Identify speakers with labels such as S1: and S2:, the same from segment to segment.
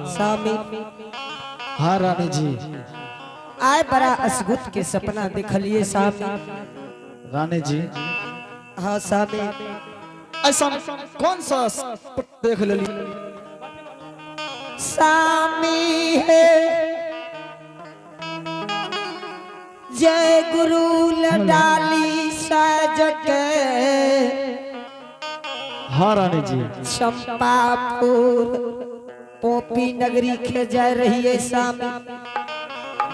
S1: स्वामी।
S2: हाँ रानी जी।
S1: आय बड़ा असगुत के सपना देखलिए स्वामी।
S2: रानी जी।
S1: हाँ स्वामी।
S2: ऐसा कौन सा सपना देख लेली?
S1: स्वामी है, जय गुरु लडाली साजक।
S2: हाँ रानी जी।
S1: चंपापुर पोपी नगरी के जा रही है स्वामी।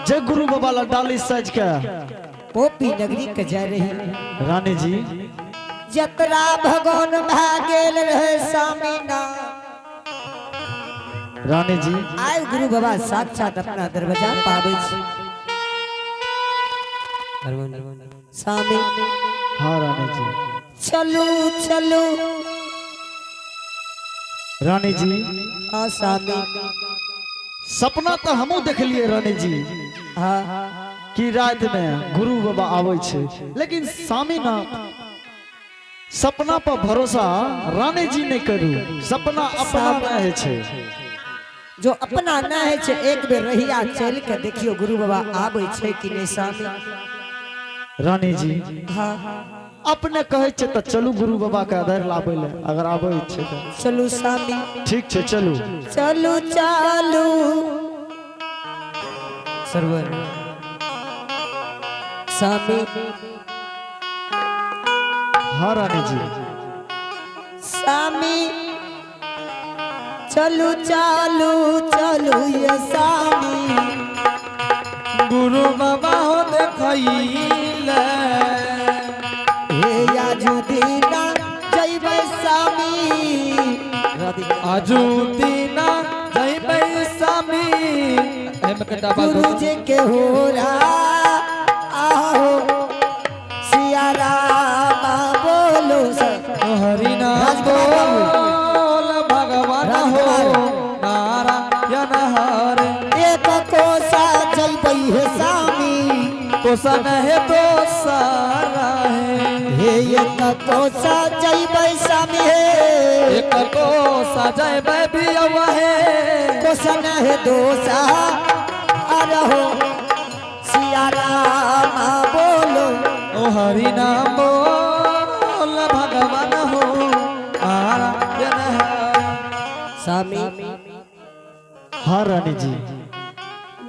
S2: जय गुरु बाबा ला डाली सज के
S1: पोपी नगरी के जा रही है।
S2: रानी जी।
S1: जतरा भगवान भागेल रहे स्वामी ना।
S2: रानी जी।
S1: आय गुरु बाबा साक्षात अपना दरवाजा पावे छी स्वामी।
S2: हाँ रानी जी।
S1: चलू चलू।
S2: रानी जी।
S1: हाँ स्वामी।
S2: सपना तो हमू देखलिए रानी जी
S1: हाँ
S2: कि रात में गुरु बाबा आवे छे, लेकिन स्वामी ना सपना पर भरोसा रानी जी नहीं करू, सपना अपना नहीं है छे।
S1: जो अपना ना है छे, एक बेर रहिया चल के देखियो गुरु बाबा आवे छे कि नहीं स्वामी।
S2: रानी जी।
S1: हाँ।
S2: अपने कहे छे तो चलू गुरु बाबा के अधर लाबे ले, अगर आवे छे तो।
S1: चलू स्वामी।
S2: ठीक छे, चलू।
S1: चलू चलू सरवर स्वामी।
S2: हाँ रानी जी।
S1: स्वामी चलू चलू चलू ये स्वामी।
S3: गुरु बाबा हो देखैले।
S1: हे आजू दीना जइबै स्वामी।
S3: आजू दीना जइबै स्वामी। एमे कटा बात।
S1: गुरु जी के हो आहो सिया राम बोलो सर।
S3: हरि नाम
S1: राजकुमार
S3: बोल भगवान हो नारायण हरे।
S1: एक कोसा जइबै हे स्वामी।
S3: कोसन है तो सारा है।
S1: हे एक कोसा जइबै स्वामी हे।
S3: एक को सजाए भी है।
S1: कोसन है दोसा अरहो सिया राम बोलो।
S3: ओ हरि नाम बोल भगवान हो नारायण हरे।
S1: स्वामी।
S2: हाँ रानी जी।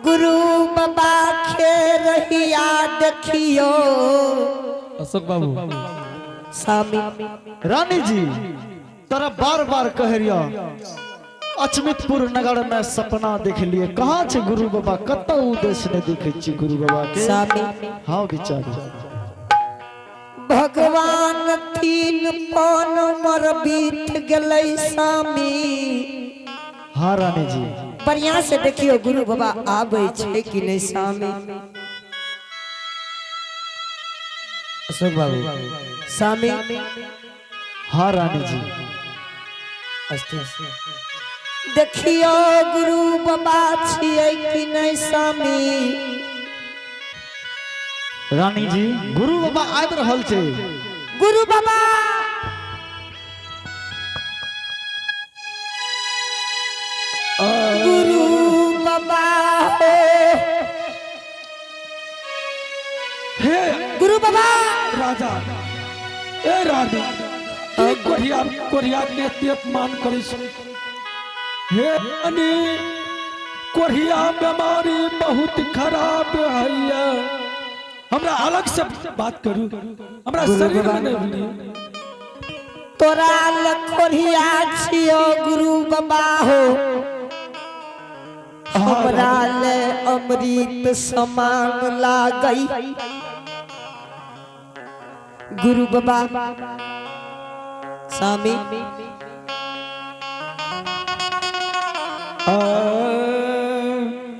S1: गुरु बाबा खे रहिया देखियो।
S3: अशोक बाबू।
S1: स्वामी।
S2: रानी जी, तोरा बार बार कह रियो, अचमितपुर नगर में सपना देख लिए, कहाँ छे गुरु बाबा? कतौ उद्देश्य नहीं देखे छी गुरु बाबा के।
S1: स्वामी।
S2: हाँ बिचारी।
S1: भगवान तीन पन मर बीत गेलै स्वामी।
S2: हाँ रानी जी।
S1: बढ़िया से देखियो गुरु बाबा आबै छै कि नहीं स्वामी। अशोक बाबू स्वामी।
S2: हाँ रानी जी।
S1: देखियो गुरु बाबा छियै कि नहीं स्वामी।
S2: रानी जी, गुरु बाबा आबि रहल छे।
S1: गुरु बाबा, गुरु बाबा हो।
S4: हे
S1: गुरु बाबा।
S4: राजा, ए रानी, ई कोढ़िया कोढ़िया के एते अपमान करै छै? हे रानी, कोढ़िया बीमारी बहुत खराब है। हमरा अलग से बात करू, हमरा शरीर में नहीं भेलिए।
S1: तोरा लखोरिया छियो गुरु बाबा हो, हमरा ले अमृत समान लागई गुरु बाबा स्वामी।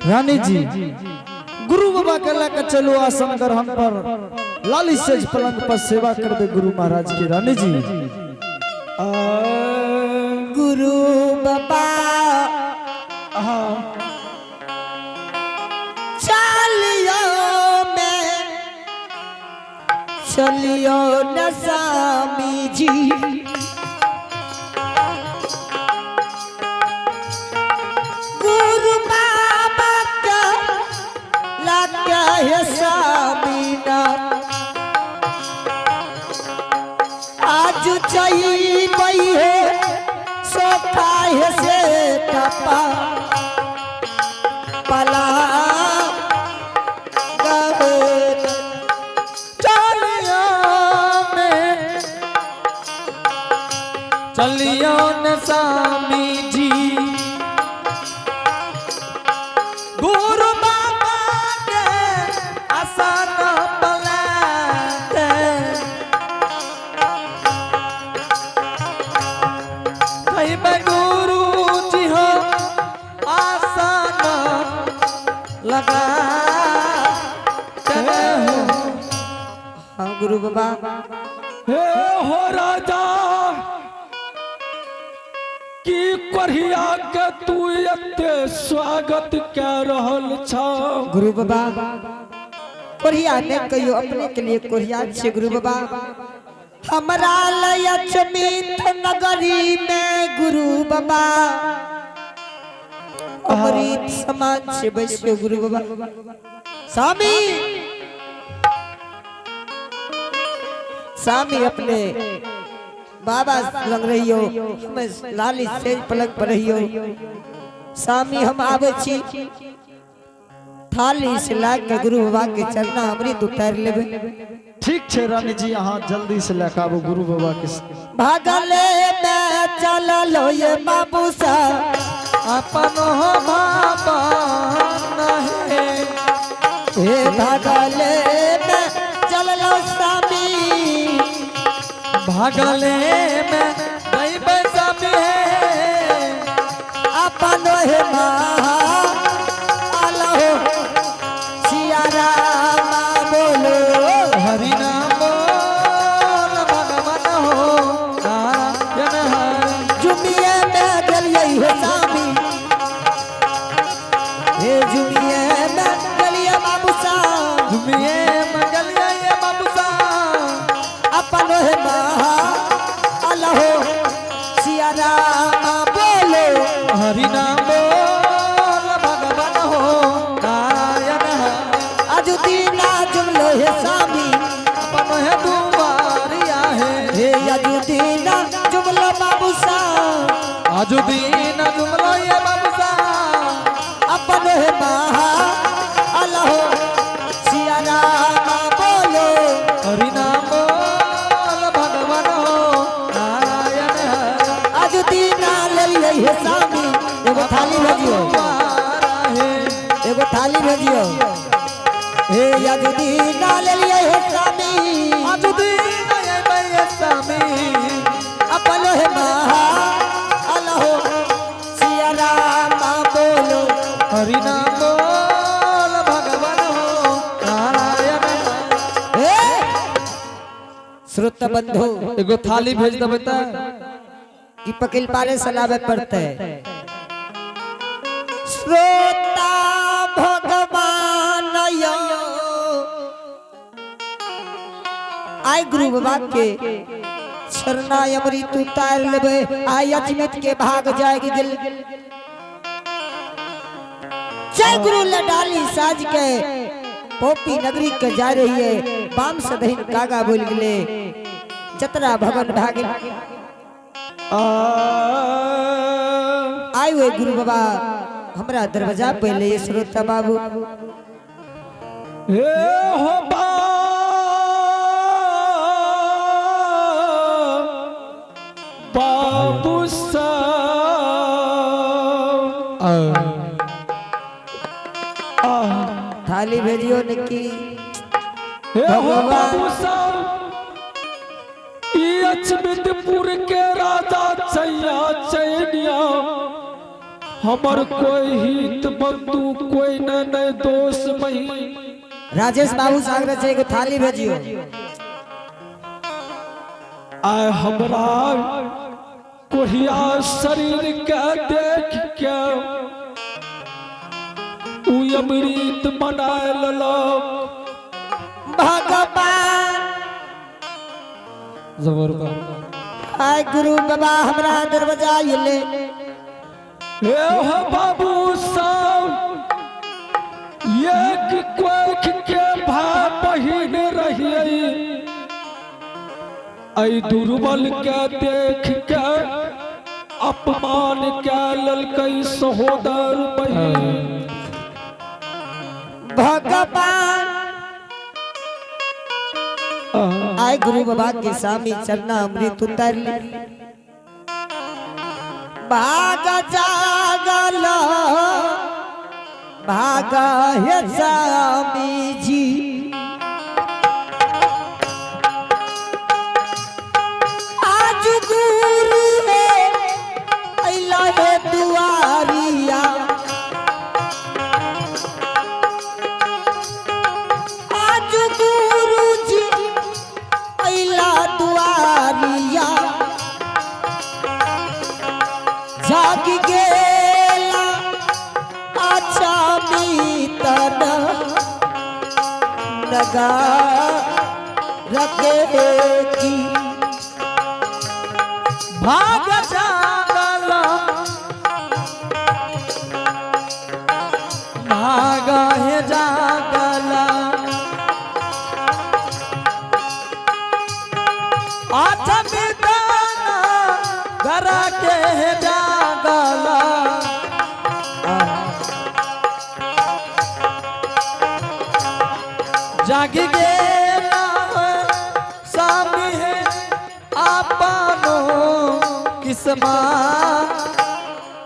S2: रानी जी, गुरु बाबा के लेकर चलो आसन ग्रहण पर, लाली सेज पलंग पर सेवा कर दे गुरु महाराज की, रानी जी।
S1: गुरु बाबा चलियो मैं चलियो न स्वामी जी। आज जइबै हे सो काहे से टपा पला गए।
S3: चलियो में चलियो न स्वामी जी गुरु बाबा के आसन पलाते कहिबे गुरु जी हो आसन लगा हो।
S1: हाँ गुरु बाबा
S4: हे हो राजा की कोढ़िया के तू एते स्वागत कै रहल छ
S1: गुरु बाबा कोरिया ने कहियो अपने के लिए कोरिया छे गुरु बाबा हमरा लय अचमित नगरी में गुरु बाबा अमृत समान छे बैठो गुरु बाबा स्वामी स्वामी अपने बाबा लग रहियो हमें लाली सेज पलंग पर रहियो स्वामी हम आवे छी थाली से ला के गुरु बाबा के चरना अमृत उतार लेबे
S2: ठीक छै रानी जी अहाँ जल्दी से लए कऽ आबू गुरु बाबा के
S1: भागले में चललो ये बाबू सा
S3: अपन हो बाबा है
S1: हे भागले में चललो स्वामी
S3: भागले में गई सब है
S1: अपन हे महा आलो सिया राम बोलो
S3: हरि नाम बोल भगवान हो नारायण हरि
S1: जुमिए में गलिए हे स्वामी हे जुमिए में गलिए बाबू सा
S3: झुमिए मंगलिया ये बाबूसा
S1: अपन हे महा आलो सिया राम बोलो
S3: हरि नाम बोल भगवान हो नारायण हरि
S1: अजुदीना जुमलो हे स्वामी
S3: अपन है दुआरिया है
S1: हे अजुदीना जुमलो बाबू सा
S3: आजुदीन जुमलो ये बाबूसा
S1: अपन हे महा अल्लाह सिया राम बोलो
S3: हरि नाम बोल भगवान हो नारायण हरि
S1: अजुदीना ले लिए हे स्वामी एगो थाली भेजियो
S3: दुआरा है
S1: एगो थाली भेजियो हे अजुदीना ले लिए हे स्वामी
S3: आजुदीन ये मैं स्वामी
S1: अपन हे महा अल्लाह सिया राम बोलो
S3: हरि नाम बोल भगवान हो नारायण हरि।
S1: हे श्रोता बंधु
S3: एगो थाली भेज देबै त
S1: कि पकिल पारे सलावे पड़ते श्रोता भगवान यो आय गुरु बाबा के शरणा अमृत उतार लेबे आय अजमित के भाग जाएगी दिल जय गुरु लडाली साज के पोपी नगरी के जा रही है बाम सदहिन कागा बोल गेले जतरा भवन भागिल
S4: आ
S1: आए हुए गुरु बाबा हमरा दरवाजा पहले ये श्रोता बाबू
S4: हे हो बा बाबू साहब आ
S1: थाली भेजियो ने की
S4: हे हो
S1: भगवान।
S4: बाबू साहब ई अचमितपुर के राजा चैया चैनिया हमर कोई हित बंधु कोई न न दोष मही
S1: राजेश बाबू सागर से एगो थाली भेजियो
S4: आय हमरा कोहिया शरीर के देख के उ अमृत मनाय ललक
S1: भगवान
S3: जबरदस्त
S1: आय गुरु बाबा हमरा दरवाजा आइले
S4: हे हो बाबू साहब एक कोख के भाई बहिन रहिए ऐ दुर्बल के देख के अपमान के ललकै सहोदर बहिन।
S1: भगवान आए गुरु बाबा के स्वामी चरना अमृत उतर ली। भाग जागल भाग हे स्वामी जी आज गुरु हे अइला हे दुआरिया आज गुरु जी अइला दुआरिया जाग गेला अच्छा मीतन नगा रखे की
S3: भाग जागल भाग हे जागल अच्छा बिदाना घर के हे जागल जाग गेला सामी है आपनो किस्मा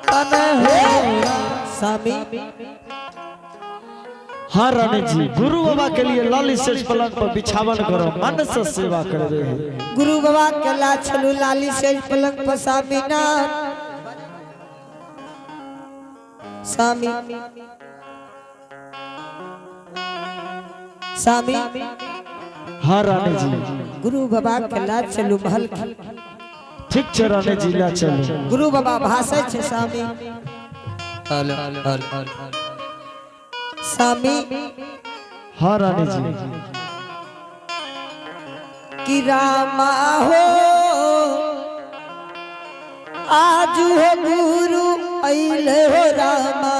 S3: तन हो
S1: स्वामी
S2: हाँ रानी जी, गुरु बाबा के लिए लाली सेज पलंग पर बिछावन करो, मन से सेवा कर रहे हैं।
S1: गुरु बाबा के ला छलू लाली से पलंग पर स्वामी नाथ स्वामी स्वामी
S2: हाँ रानी जी,
S1: गुरु बाबा के ला चलू महल के।
S2: ठीक छे रानी जी, ला चलो।
S1: गुरु बाबा भाषै छे स्वामी स्वामी
S2: हाँ रानी जी,
S1: कि रामा हो आज हो गुरु अइले हो रामा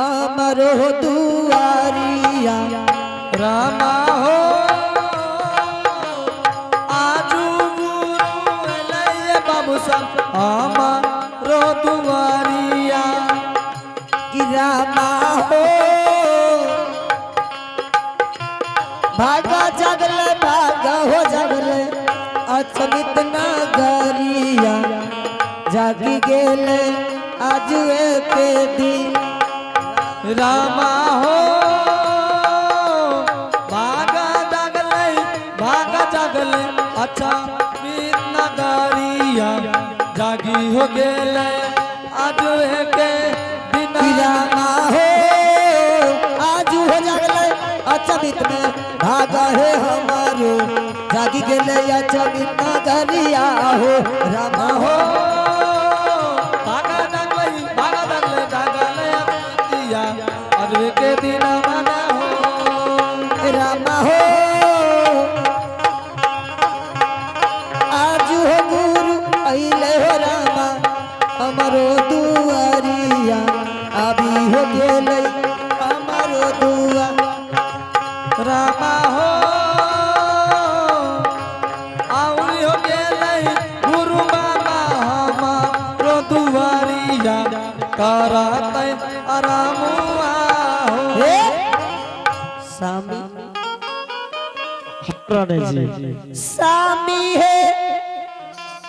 S1: अमर हो दुआरिया
S3: रामा हो आजू गुरु अइले बाबू सब हमारो दुआरिया
S1: कि रामा हो भागा जगल भागा हो जगल अचमित नगरिया जागी गेले आज के दिन
S3: रामा हो भागा जागले भागा जागले अच्छा नगरिया जागी हो गेले आज के
S1: कि
S3: दिन
S1: रामा हो आज हो जगल अचमित में भागा है हमारो जागी गेले अचमित नगरिया हो रामा हो
S3: भागा जागले भागा जागले जागले अतिया आज के दिन मना हो
S1: रामा हो आज हो गुरु अइले हो रामा हमारो दुआरिया अभी हो गेले हमारो दुआ
S3: रामा हो आउरी हो गेलै गुरु बाबा हमारो दुआरिया करतै आरामुआ हो
S1: हे स्वामी
S2: हाँ रानी जी,
S1: स्वामी हे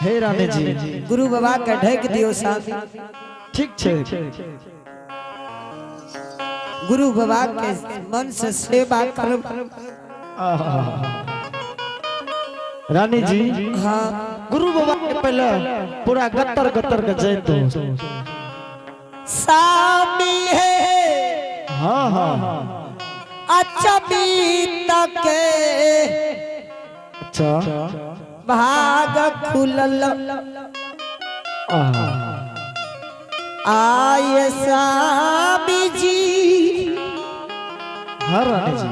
S2: हे रानी जी,
S1: गुरु बाबा के ढक दियो स्वामी
S2: ठीक छे।
S1: गुरु बाबा के मन से सेवा करब।
S2: आहा। रानी जी,
S1: हाँ
S2: गुरु बाबा के पहले पूरा गत्तर गत्तर के जय दो।
S1: स्वामी हे
S2: हाँ हाँ,
S1: अचमित के
S2: अच्छा
S1: भाग खुलल
S2: आहा।
S1: आय स्वामी जी
S2: हाँ रानी जी,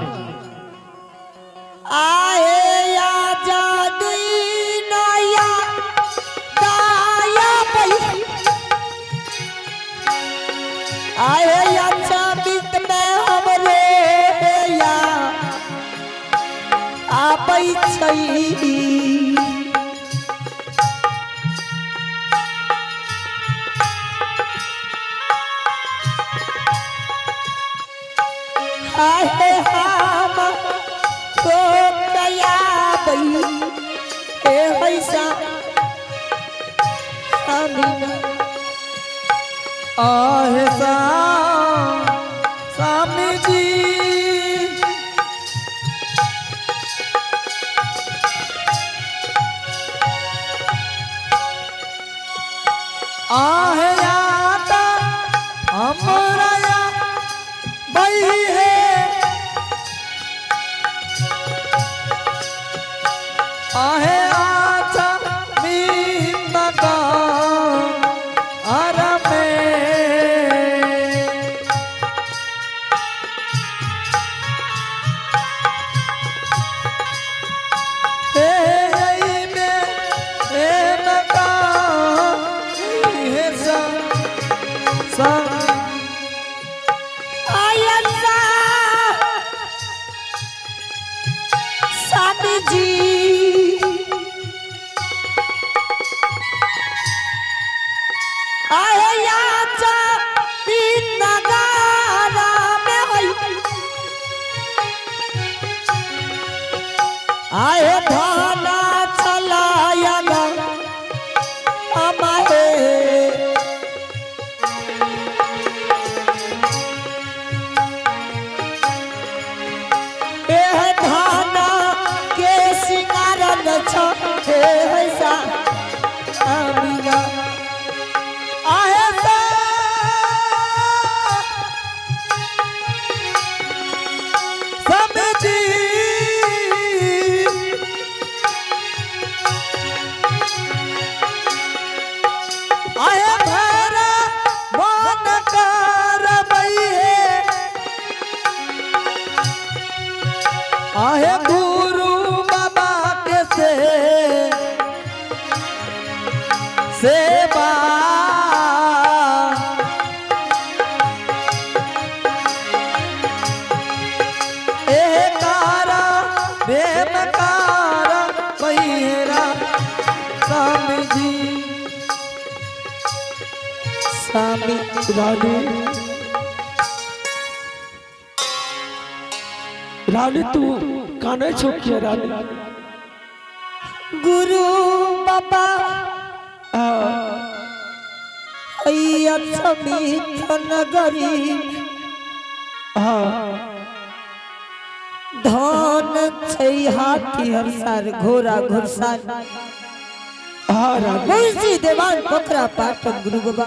S1: आए आजाद नया दाया बई आए अचमित में हमरे या आबै छै। स्वामी।
S3: आहे स्वामी जी। आहे आता हमरा बई है, आहे आचा मीनगा अरमे। हे में हे नका हे सा सा।
S1: आयसा स्वामी जी, आहे याचा नगारा में होई, आहे धाना चलाया गा अमाहे। एह धाना के सिंगारन छ हे सा
S3: आमिना आहे सा समझी। आहे भरा मन करबई है, आहे गुरु बाबा के से सेवा। ए कारा प्रेम कारा पहिरा स्वामी जी।
S1: स्वामी।
S4: रानी, रानी, तू काने छो किया रानी?
S1: गुरु बाबा, अक्षमित नगरी धन छै हाथी हरसार घोड़ा घुड़सार
S4: हाँ रानी।
S1: मुंशी देवान पोखरा पाटन। गुरु बाबा,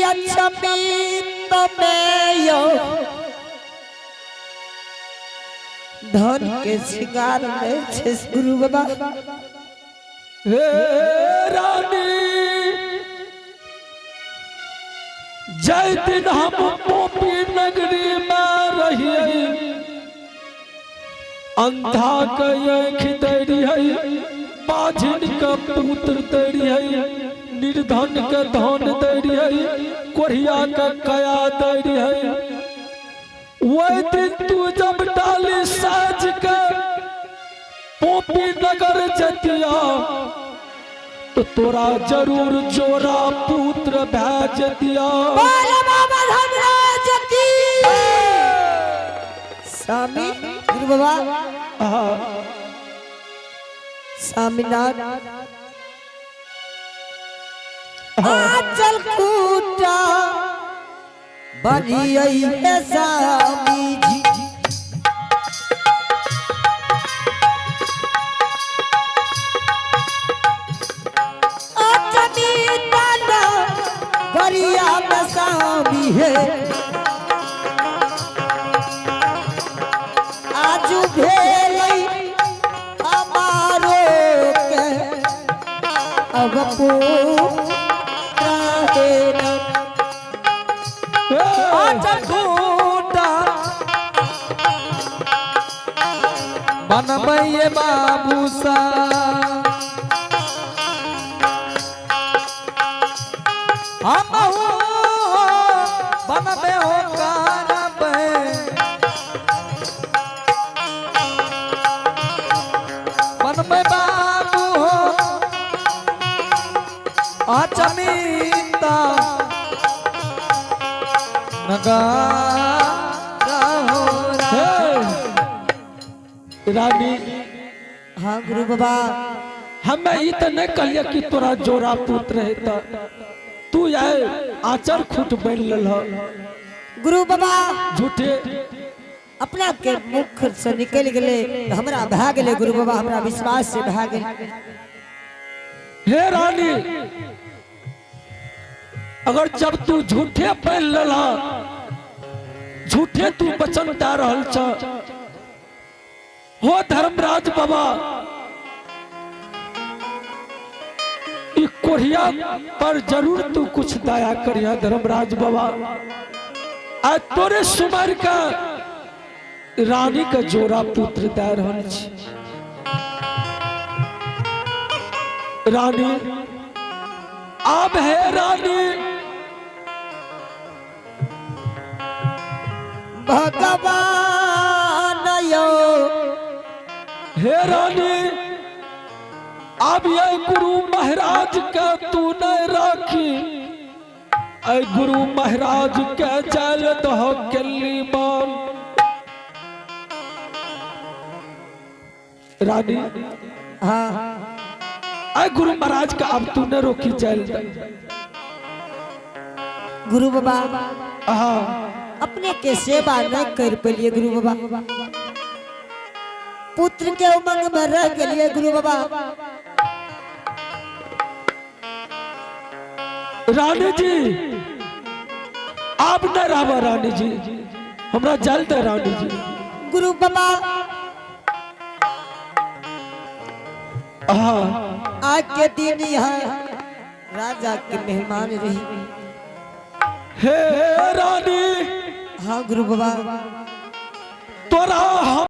S1: अक्षमित में यो धन के श्रृंगार में छै गुरु बाबा।
S4: हे रानी, जय दिन हम पोपी नगरी में रहिए, अंधा के आँख दे रही, बाझिन के पुत्र दे रही, निर्धन के धन दे रही, कोढ़िया के कया दे रही, वही दिन तू जब डाली साज के पोपी नगर जतिया तो तोरा जरूर जोरा पुत्र भै जतिया।
S1: बोल बाबा धनराज की। स्वामी, गुरु बाबा, स्वामीनाथ, आचल कूटा बनिए है स्वामी जी। गरिया में स्वामी है, आजू भेलै हमारो के अब पुत्र हे न।
S3: आचल खूटा बनबैये बाबू सा, हमहू बनबे हो करबे, बनबे बाबू हो अचमीता नगा हो।
S4: हे रानी।
S1: हाँ गुरु बाबा।
S4: हमें ई तो नहीं कहलिए कि तोरा जोड़ा पुत्र है त तू आए आचर खूट बन लल
S1: गुरु बाबा
S4: झूठे
S1: अपना के मुख से निकल गेले हमरा भए गेले गुरु बाबा हमरा विश्वास से भए गेले।
S4: हे रानी, अगर जब तू झूठे पहन लला, झूठे तू वचन दे रहल छ, हो धर्मराज बाबा, ई कोढ़िया पर जरूर तू कुछ दया करिया धर्मराज बाबा। आज तोरे सुमर का रानी का जोड़ा पुत्र दे रहल छी। रानी अब है रानी,
S1: भगवान यो
S4: हे रानी, अब ये गुरु महाराज के तू नहीं राखी, ऐ गुरु महाराज के जल दह केली मान। रानी
S1: हाँ,
S4: ऐ गुरु महाराज का अब तू न रोकी जल।
S1: गुरु बाबा
S4: हाँ,
S1: अपने के सेवा नहीं कर पेलिए गुरु बाबा, पुत्र के उमंग में रह गेलिए गुरु बाबा।
S4: रानी जी आप न रहबा रानी जी, हमरा जल दे रानी जी।
S1: गुरु बाबा
S4: हाँ,
S1: आज के दिन यहाँ राजा के मेहमान रही।
S4: हे रानी,
S1: हाँ गुरु बाबा,
S4: तोरा हम